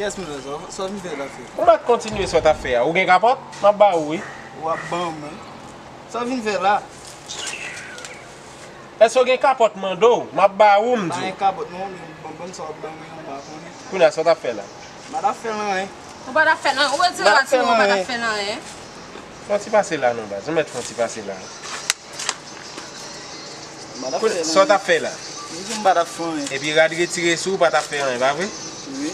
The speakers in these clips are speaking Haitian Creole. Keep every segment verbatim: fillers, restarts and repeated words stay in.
Yes, mwen, sa, sa w vin fè la, frè? Ou mèt kontinye sa w t ap fè a. Ou gen kapòt? M ap ba ou, wi. W ap ban mwen. Sa w vin fè la? Èske w gen kapòt, m mande w? M ap ba ou, m di w. Pa gen kapòt, non, men ban, ban m sa w ap ban mwen, m pa konnen. Kounye a, sa w t ap fè la? M pa t ap fè l anyen. Ou pa t ap fè l anyen. Ou retire w a sou mwen, ou pa t ap fè l anyen. Fè yon ti pase la, non, baz. Ou mèt fè yon ti pase la. M pa t ap fè l anyen. Sa w t ap fè la? M di m pa t ap fè anyen. Epi rad retire sou ou, pa t ap fè anyen, pa vre? Wi.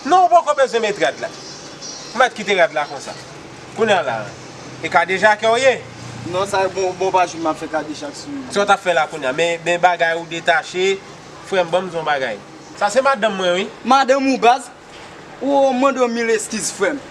Non, ou poko bezwen met rad la. Ou mèt kite rad la konsa. Kounye a la, e kadejake w ye? Non, sa bon, bon pa jwenn m ap fè kadejak sou li. Sa w t ap fè la kounye a? Men, men bagay ou detache, frè m, ban m di w yon bagay. Sa se madanm mwen, wi. Madanm ou, baz? Ou mande w mil eskiz, frè m.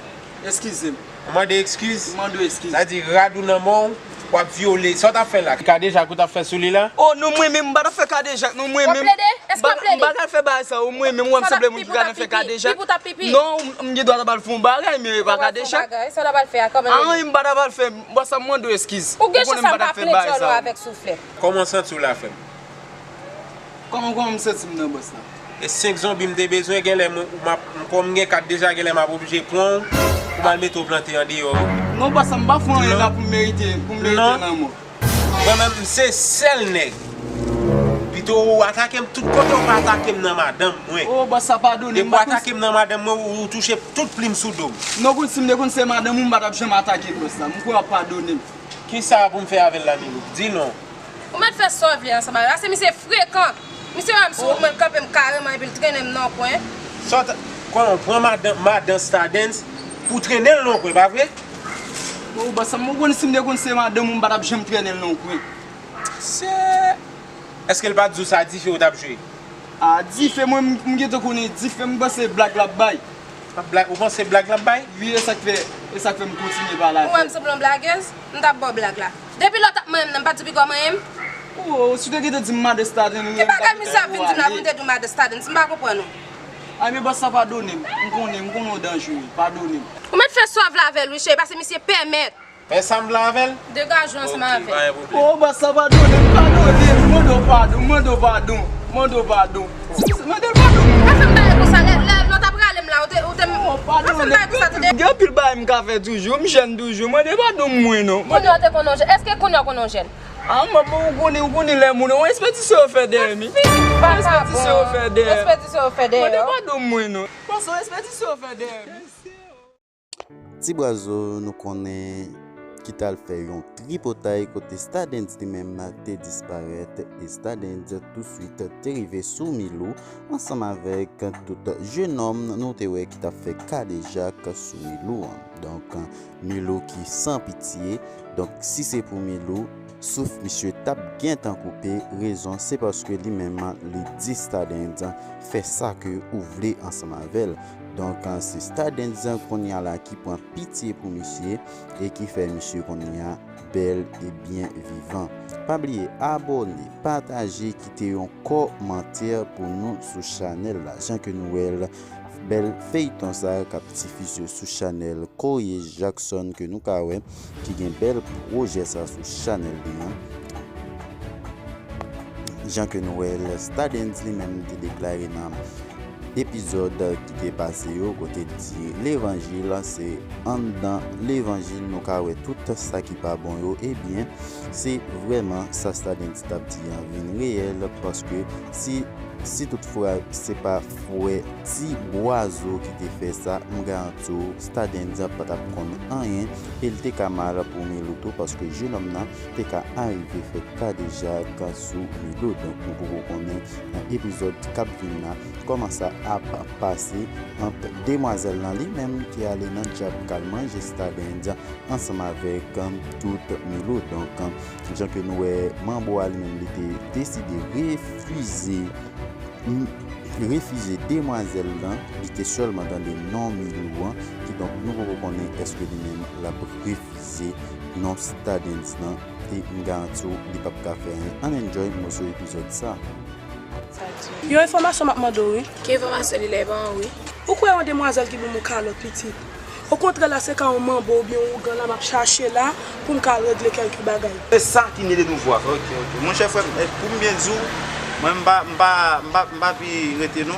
Eskize m. Ou mande eskiz? Mande w eskiz. Sa di rad ou nan men w, w ap vyole. Sa w t ap fè la? Kadejak ou t ap fè sou li la? Oh, non, mwen menm, m pa t ap fè kadejak, non, mwen menm. W ap plede? Èske w ap plede? M pa t al fè bagay sa, oh, mwen menm, ou wè m sanble moun ki ka fè kadejak. Pipi pou t ap pipi? Non, m gen dwa t ap al fè yon bagay, men e pa kadejak. Sa w t ap al fè a, kòman? Anyen m pa t ap al fè, bòs la, m mande w eskiz. Ou gen chans sa m pa plen dyòl ou avèk souflèt. Kòman w santi w la, frè m? Kòman, kòman m santi m nan, bòs la? E senk zonbi m te bezwen, genlè m, m ap, m, kòm m gen kat deja, genlè m ap oblije pran w pou m al mete w plante andeyò, wi. Non, bòs la, m pa fè anyen la pou m merite, pou m merite lanmò. Mwen menm, m se sèl nèg. Pito ou atake m tout kote, ou pa atake m nan madanm mwen. Oh, bòs la, padone m. Depi w atake m nan madanm mwen, ou, ou touche tout plim sou do m. Non, konn si m te konn se madanm ou, m pa t ap janm atake l, bòs la. M kwè w ap padone m. Kisa pou m fè avè l la, Milou? Di non. Ou mèt fè sa w vle ansanm avè l. Ase misye frekan. Misye wè m sou wout mwen, l kanpe m kareman epi l trennen m nan yon kwen. Sa w ta, kòman w pran madan, madan Stardens pou w trennen l nan yon kwen, pa vre? Bon, bòs la, m konn si m te konn se madanm ou, m pa t ap janm trennen l nan yon kwen. Se, èske l pa t di w sa dife ou t ap jwe? A, dife, mwen, m, m gentan konnen dife, m panse blag l ap bay. Blag, ou panse blag l ap bay? Wi, e sa k fè, e sa k fè m kontinye pale avè l. Ou wè m sanble yon blagèz? M t ap ba w blag la. Depi lè w t ap manyen m nan, m pa t di w piga w manyen m? Oh, si w te gentan di m madan Stardens, wi. Ki bagay misye ap vin di m la pou m te di w madan Stardens? M pa konprann ou. Ay, men bòs la, padone m. M konnen, m konnen w danjere. Padone m. Ou mèt fè sa w vle avè l, wi, cheri, paske misye pèmèt. Men sa m vle avè l? Degaje w ansanm avè l. Ok, pa gen pwoblèm. Oh, bòs la, padone m, padone m, mande w padon, mande w padon, mande w padon. Mande l padon. Pa fè m bagay konsa, lè, lè, lè w t ap rale m la, ou te, ou te, pa fè m bagay konsa, tande. Gen anpil bagay m ka fè toujou, m jèn toujou, mande padon mwen non. Kounye a w te konn yon jèn, èske kounye a w konn yon jèn? A, manman, ou konnen, ou konnen lè moun, yon espedisyon yo fè dèyè m. Espedisyon yo fè dèyè. Espedisyon yo fè dèyè. Mande padon mwen non. Bòs la, yon espedisyon yo fè dèyè m. Ti Bwazo, nou konnen, ki t al fè yon tripotay kote Stardens li menm te disparèt, e Stardens touswit te rive sou Milou ansanm avèk tout jenòm nou te wè ki t ap fè kadejak sou Milou an. Donk, Milou ki san pitye. Donk, si se pou Milou, souf misye t ap gentan koupe. Rezon, se paske li menm, li di Stardens, fè sa ke ou vle ansanm avè l. Donk, se Stardens kounye a la ki pran pitye pou misye e ki fè misye kounye a bèl e byen vivan. Pa bliye abòne, pataje, kite yon kòmantè pou nou sou chanèl la. Jan ke nou wè l, bèl feyton sa k ap difize sou chanèl Corie Jackson ke nou ka wè, ki gen bèl pwojè sa sou chanèl li an. Jan ke nou wè l, Stardens li menm te deklare nan epizòd ki te pase yo, kote l di levanjil se anndan levanjil nou ka wè tout sa ki pa bon yo. Ebyen, se vrèman sa Stardens t ap di an vin reyèl, paske si, si toutfwa se pa frè Ti Bwazo ki te fè sa, m garanti w, Stardens pa t ap konn anyen, e l te ka mal pou Milou tou, paske jenòm nan te ka arive fè kadejak sou Milou. Donk, nou poko konnen nan epizòd k ap vin la kòman sa ap pase ant demwazèl lan li menm ki ale nan djab k al manje Stardens ansanm avèk, um, tout Milou. Donk, um, jan ke nou wè, manbo a li menm, li te deside refize, m, refize demwazèl lan. Li te sèlman tande non Milou an. Kidonk, nou poko konnen èske li menm l ap refize non Stardens lan. E m garanti w, li p ap ka fè anyen. Ann enjoy moso epizòd sa. Yon enfòmasyon m ap mande w, wi. Ki enfòmasyon li la, e pa an, wi? Ou kwè yon demwazèl ki ban m yon kalòt pitit? Okontrè, la se ka yon manbo oubyen yon ougan la m ap chache la pou m ka regle kèlke bagay. Se sa ki ni de nouvwa. Ok, ok. Monchè frè m, eh, pou m byen di w, mwen m pa, m pa, m pa, m pa pi rete non.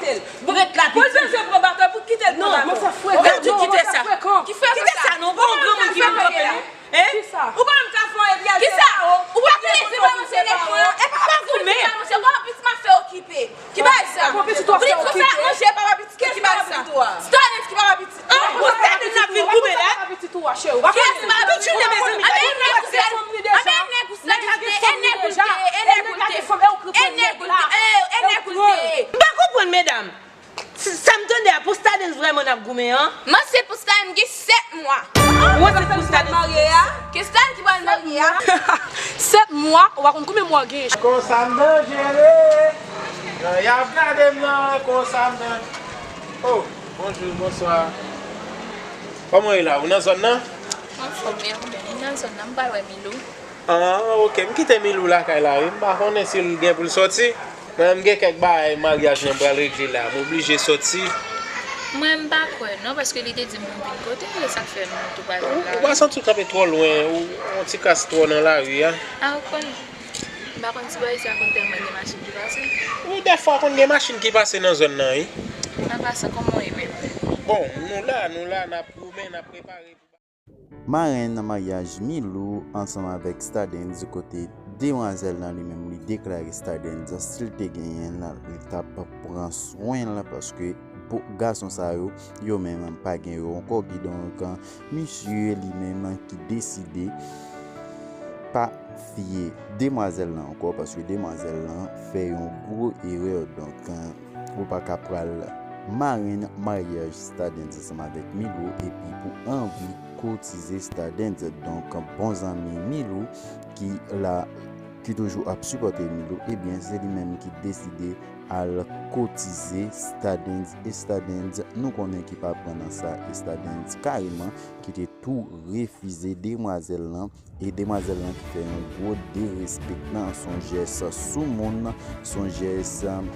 kite l. Ret la, pitit. Pou l bezwen pran batòy, pou kite l pran batòy. Non, mwen fè frekan. Ou ka di kite sa. Kite sa, non, pa yon granmoun ki vin kanpe nou. Hein? Kisa? Ou pa menm ka fè yon epi al fè sa, o. Ou pa konnen se pa mwen se nèg mwen an. E pa goumen. Pitit m ap fè okipe. Ki bagay sa? Pou pitit ou ap fè okipe. Pou pitit ou fè manje, papa pitit ki bagay sa? Stardens ki papa pitit. Ah, pou Stardens n ap vin goumen la. Papa pitit ou a, cheri. Ou pa konnen. Kiyès papa pitit ou, mezanmi? Anben, e nèg ou se. Anben, e nèg ou se. Nèg la gen fanm li deja. E nèg ou te. E nèg ou te. E nèg ou te. M pa konprann, medam. S-, sa m tande a, pou Stardens vrèman n ap goumen an? Mwen se pou Stardens gen sèt mwa. Mwen se pou Stardens marye a? Ke Stardens ki pral marye a? Sèt mwa, ou pa konn konbyen mwa w genyen. Konsa m danjere. Y ap gade m nan, konsa m dan-, oh, bonjou, bonswa. Kòman w ye la? Ou nan zòn nan? Anfòm, wi, anfòm. M nan zòn nan, m pral wè Milou. Ah, ok. M kite Milou lakay la, wi. M pa konnen si l gen pou l sòti. Mwen, m gen kèk bagay maryaj lan m pral regle la. M oblije sòti. Mwen, m pa kwè, non, paske li te di m pou m vin kote l, e sa k fè nou tou pral vin la. Ou pa santi w kanpe twò lwen, ou, ou yon ti kras twò nan lari a? Ah, ou konn, m pa konn si bò isi a konn tèlman gen machin ki pase. Wi, dèfwa konn gen machin ki pase nan zòn nan, wi. An pasan, kòman w ye menm? Bon, nou la, nou la, n ap goumen, n ap prepare pou Marenn maryaj Milou ansanm avèk Stardens, kote demwazèl lan li menm li deklare Stardens, si l te genyen l, li t ap pran swen l, paske pou gason sa yo, yo menm pa gen yo ankò. Kidonk, misye li menm ki deside pa fiye demwazèl lan ankò, paske demwazèl lan fè yon gwo erè. Donk, ou pa ka pral marenn maryaj Stardens ansanm avèk Milou epi pou anvi kotize Stardens. Donk, bon zanmi Milou ki la, ki toujou ap sipòte Milou, ebyen, se li menm ki deside al kotize Stardens. E Stardens, nou konnen ki pa pran nan sa, e Stardens kareman ki te tou refize demwazèl lan. E demwazèl lan ki fè yon gwo derespektan, se yon jès soumoun, se yon jès, um,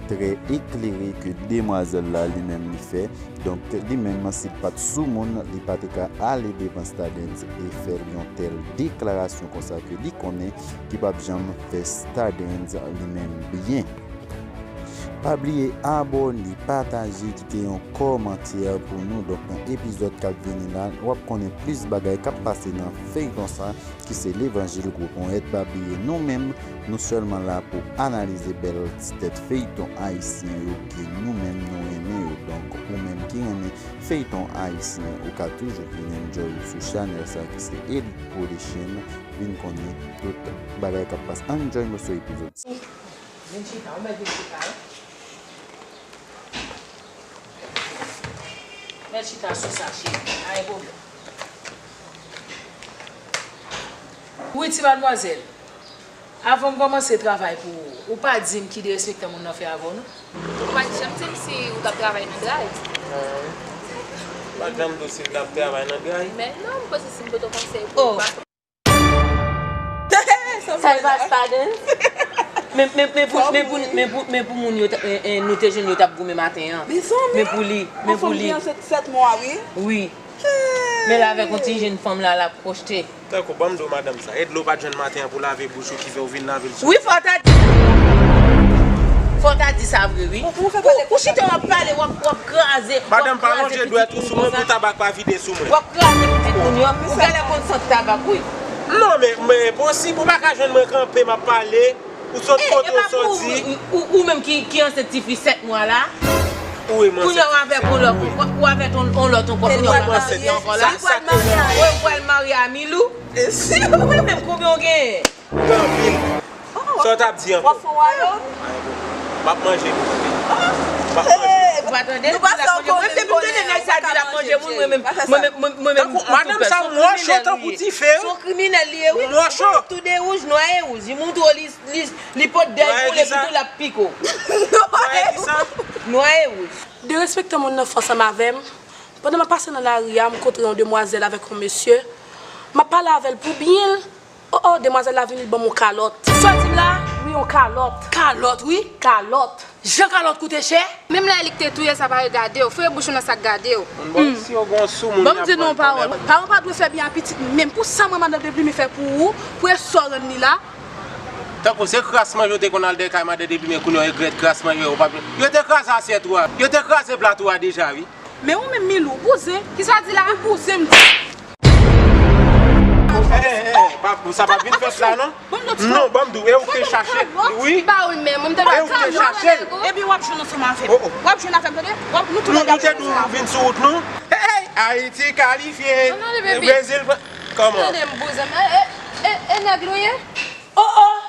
trè eklere ke demwazèl la li menm li fè. Donk, li menm, si l pa t soumoun, li pa te ka ale devan Stardens e fè l yon tèl deklarasyon konsa ke li konnen ki p ap janm fè Stardens li menm byen. Pa bliye abòne, pataje, kite yon kòmantè pou nou. Donk, nan epizòd k ap vini la, w ap konnen plis bagay k ap pase nan feyton sa, ki se Levanjil Gwo Ponyèt. Pa bliye, nou menm, nou sèlman la pou analize bèl ti tèt feyton ayisyen yo ke nou menm nou renmen yo. Donk, ou menm ki renmen feyton ayisyen, ou ka toujou vin enjoy sou chanèl sa ki se Elite Production. Vin konnen tout bagay k ap pase. Ann enjoy moso epizòd. Vin chita, ou mèt vin chita, wi. Mèt chita sou sa, cheri. Pa gen pwoblèm. Wi, ti madmwazèl. Avan m kòmanse travay pou ou, ou pa di m ki derespektan moun nan fè avè w, non. Ou pa t janm di m si ou t ap travay nan dray. Ah, wi. Ou pa t janm di w si l t ap travay nan dray? Men non, m panse si m pote w konsèy pou ou pa. Sa l pa Stardens? Men, men, men pou, men pou, men pou, men pou moun yo, t-, en, en, nou te jwenn yo t ap goumen maten an. Men pou li, men pou li. Yon fanm ki ansent sèt mwa, wi. Wi. Men la avèk yon ti jenn fanm la, l ap pwochte. Tankou, ban m di w, madanm sa, e dlo w pa t jwenn maten an pou w lave bouch ou ki fè w vin lave l sou. Wi, fò w ta di. Fò w ta di sa vre, wi. Ou, ou chita, w ap pale, w ap, w ap kraze. W ap Madanm, pa lonje dwèt ou sou mwen pou tabak pa vide sou mwen. W ap kraze pitit moun yo. Ou genlè konn sant tabak, wi. Non, men, men posib, ou pa ka jwenn mwen kanpe, m ap pale. Ou sot kote w soti. Ou menm ki ansent tifi sèt mwa la. Kounye a w avèk yon lòt, ou avèk yon lòt ankò, kounye a w ap ansent ankò la. Ou pral marye a Milou. Ou menm konbyen w genyen? Gen anpil. Sa w t ap di ankò? W ap fè w alo? M ap manje moun. M ap manje. Ou pa tande? Li di l ap manje. Mwen menm depi m tande nèg sa di l ap manje moun, mwen menm, mwen menm, mwen menm. Tankou madanm sa, m wè cho tankou dife. Se yon kriminèl li ye, wi. M wè cho. Tou de wouj, nwa e wouj. Li montre w li Li, li pot dèy pou li, epitou l ap pike w. Nwa e wouj. Derespekte moun nan fè ansanm avè m. Pandan m ap pase nan lari a, m kontre yon demwazèl avèk yon mesye. M ap pale avè l pou byen l. O, o, demwazèl la vini, li ban m yon kalòt. Sa w di m la? Wi, yon kalòt. Kalòt, wi. Kalòt. Jan kalòt koute chè? Menm lè li k te touye sa pa regade w, foure bouch ou nan sa k gade w. Bon, si yo gen yon sou moun y ap vann. Ban m di nou yon pawòl. Paran pa dwe fè byen a pitit menm pou sa mwen madan Deplimen fè pou ou, pou e sa w rann li la. Tankou se kras manje w te konn al dèyè kay madan Deplimen, kounye a w regrèt kras manje w pa. Yo te kraze asyèt ou a. Yo te kraze plat ou a deja wi. Men ou menm Milou, bouzen. Kisa w di la? Ou bouzen m di. Eh, eh, eh, pa, sa pa vin fèt la non. Non, ban m di w, e ou k te chache l. Wi. E ou k te chache l. Ebyen w ap jwenn ansanm avè m. W ap jwenn avè m, tande? W ap, nou tou lè. Nou te di w vin sou wout nou. Hey, Ayiti kalifye. Brezil, kòman? Tande m bouzen m. E, e, e nèg nou ye? Oh, oh!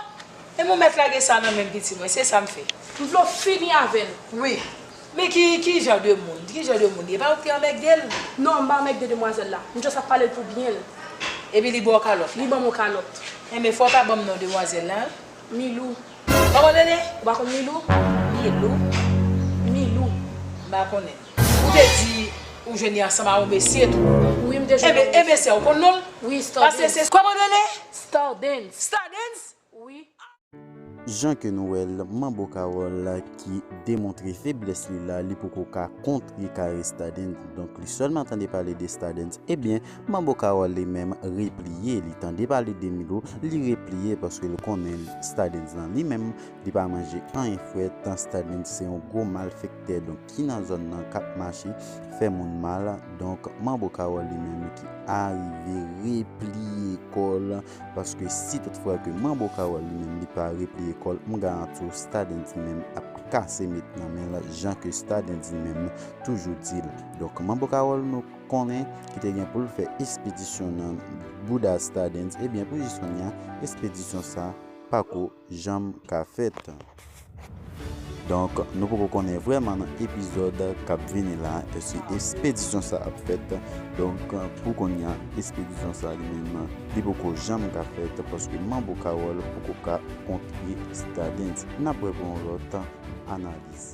E mon mèt lage sa nan men m piti mwen, se sa m fè. M vle w fini avè l. Wi. Men ki, ki jan de moun, ki jan de moun li ye? Pa ou ki anmègde l? Non, m pa anmègde demwazèl la. M just ap pale l pou byen l. Epi li ba w kalòt la? Li ban m yon kalòt. Enben, fò w ta ban m non demwazèl la. Milou. Kòman l rele? Ou pa konn Milou? Milou. Milou. M pa konnen. Ou te di ou jwenn li ansanm a yon mesye tou. Wi, m te jwenn yon mesye. Enben, e mesye a, ou konn non l? Wi, Stardens. Paske se, kòman l rele? Stardens. Stardens? Wi. Jan ke nou wè l, Manbo Carole ki demontre feblès li la, li poko ka kontrekare Stardens. Donk, li sèlman tande pale de Stardens, ebyen, Manbo Carole li menm repliye. Li tande pale de Milou, li repliye paske li konnen Stardens lan li menm, li pa manje anyen frèt. Stardens se yon gwo malfektè, donk, ki nan zòn nan k ap mache fè moun mal. Donk, Manbo Carole li menm ki arive repliye kò l. Paske si toutfwa ke Manbo Carole li menm li pa repliye kò l, m garanti w Stardens li menm ap kase met nan men l, jan ke Stardens li menm toujou di l. Donk, Manbo Carole nou konnen ki te gen pou l fè espedisyon nan bouda Stardens, ebyen pou jis kounye a, espedisyon sa pako janm ka fèt. Donk, nou poko konnen vrèman nan epizòd k ap vini la, èske espedisyon sa ap fèt. Donk, pou kounye a, espedisyon sa li menm, li poko janm ka fèt, paske Manbo Carole poko ka kontre Stardens. N ap wè pou yon lòt analiz.